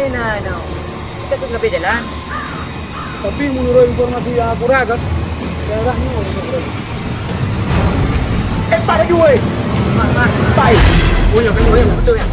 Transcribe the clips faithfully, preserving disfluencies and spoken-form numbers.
Nah, no. Kita tu ngapain jalan? Tapi menurut informasi yang aku dapat, daerah ni orang. Eh, Pak laju, weh. Pak, Pak. Pak, eh. Oh, ya, betul, ya, betul, ya.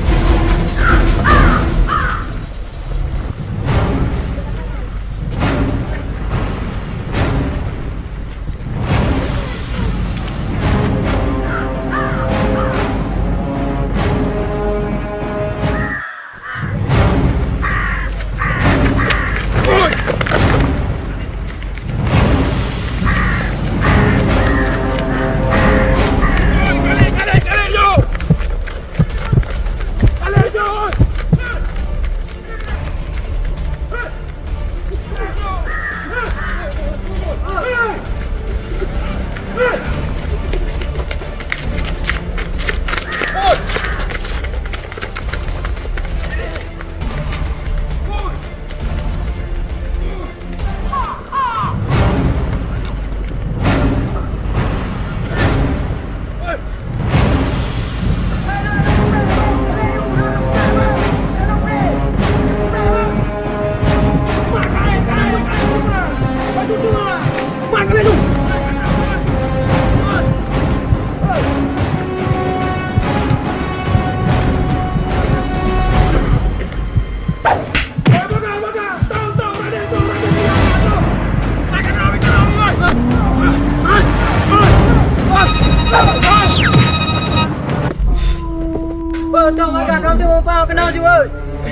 Bang, tong, makan, tong, tong, bang, kena ju, oi.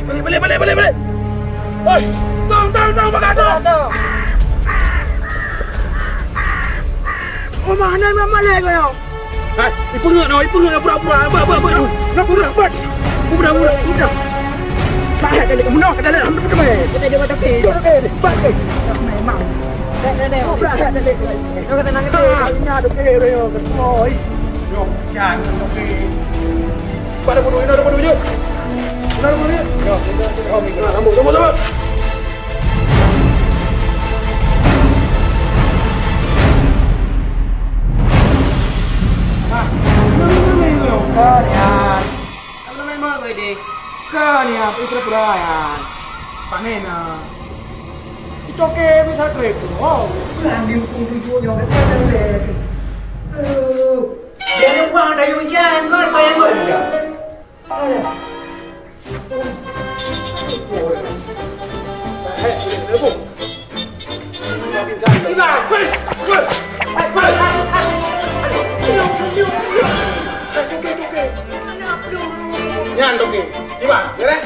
Balik, balik, balik, balik, balik. Oi, tong, tong, tong, makan, tong. Tong, tong. Oh, mana memang malek kau? Hai, ipeungeut noh, ipeungeut noh pura-pura. Ba, ba, ba, ba. Pura, ba. Pura, pura, pura. Ba, hai, dalek. Meunoe ka dalek, alhamdulillah. Kita jaga tapi. Okey, ba, okey. Memang. Dah, dah, dah. Pura, hai, dalek. Kau kata nangis. Ah, ini ada okey, okey, okey. Oi. Yo, jangan okey. Pada bodoh, ini ada bodoh je. Ini ada bodoh je. Yo, ini ada bodoh je. Sambung, sambung, sambung. Kan, ya. Kan, ya. Apa nama emang kau ini? Kan, ya, pura-pura, ya. Panen, ah. Itu oke, bisa trip. Wow. Kan, di ujung-ujungnya, ada kan, ada. Aduh. Dia lupa ada hujan, kau apa yang kau ada? Nyan toke. Iba, beres?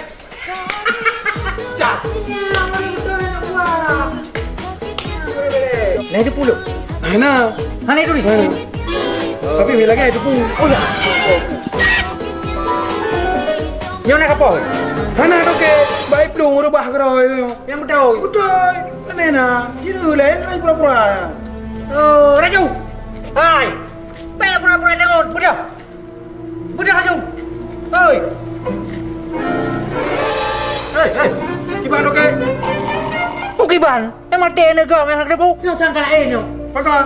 Nah, itu puluh. Hana. Hana itu ni. Hana. Tapi bila lagi itu pun. Oh ya. Nyoe na kapoh. Hana toke, baik belum rubah keroy tu. Yang betul. Betul. Mana na? Kira lain lain pura-pura. Oh, Raju. Hai. Baik pura-pura dengon. Betul. Beudôh laju! Hei! Hei, hei! Kiban toke? Peue kiban? Nyang maté aneuk gob nyang hana teupeu. Nyoe sangka laén nyoe. Pakon?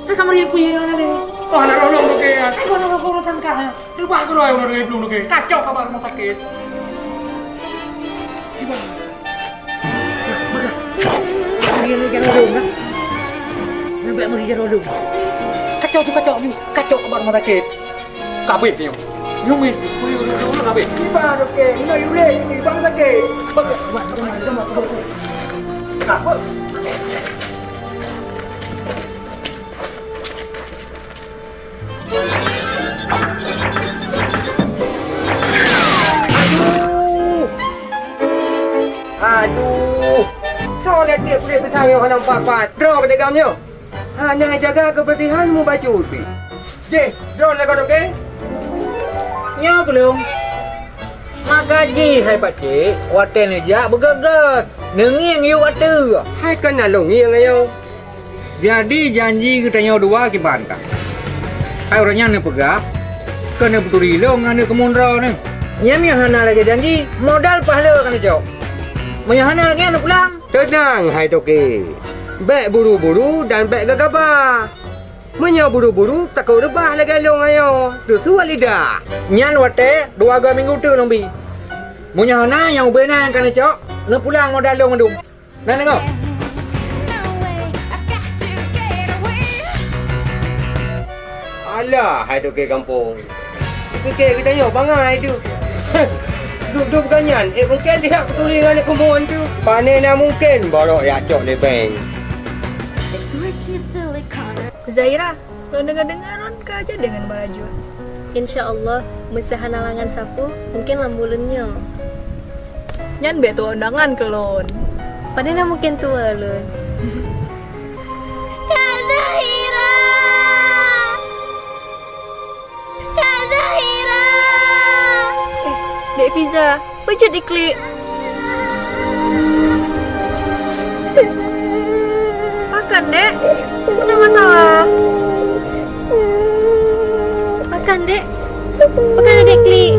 Ka kamoe riyeuk pih nyoe nyoe. Oh, hana roh lom toke nyan. Ai, boh roh-roh sangka nyoe. Teuba keudroe uroe nibak plueng toke. Kacok kaba rumoh sakét. Kiban? Meuri jaroe lôn, nah. Leubeh meuri jaroe lôn. Kacok tu, kacok ni. Kacok kaba rumoh sakét. Kabeh nyoe. Nyoe mi, meuri ureueng-ureueng kabeh. Iba dokto, meunyoe yue lé, iba sakét. Kabeh. Aduh! Aduh! Soe lé tieb kulét pisang nyoe hana meupat-pat? Droe keu degam nyoe! Hana jaga keubeursihan mubacut pih. Jih, droe lagoe dokto? Nyoe keuh lôn. Maka jih hai pacé, watée neujak beugét-gét, neungieng yub ateueh. Hai kon na lôn ngieng ayoe. Jadi janji geutanyoe dua kiban ka? Hai uroe nyan neupeugah, keu neupeuturi lôn ngon aneuk keumun droeneuh. Nyan nyang hana lagée janji, modal pahala ka neucok. Meunyoe hana lagée nyan neupulang. Teunang hai toke, bék buru-buru dan bék geugaba. Meunyoe buru-buru takot reubah lagée lôn ayoe, teusuet lidah. Nyan watée dua goe minggu teuk lôn bi. Meunyoe hana, nyang ubé na nyang ka neucok, neupulang modal lôn mandum. Na deungoe? Alah, hai toke gampông. Pike geutanyoe bangai tu. Dup-dup ganyan, eh, mungken sihat peutuli ngon lé keumun tu. Pane na mungken barok jak cok lé bank. Zaira, lôn deungoe-deungoe Ron ka jadi ngon Barajua. Insya Allah, meuseuhana langan sapeue, mungken lam buleuen nyoe. Nyan bèk tuwoe undangan keu lôn. Pane na mungken tuwoe lôn. Kak Zahira! Kak Zahira! Eh, Dek Fiza, peue jeuet diklik? Pakon, Dek? Peue na masalah? Pakon, Dek? Pakon Dek klik?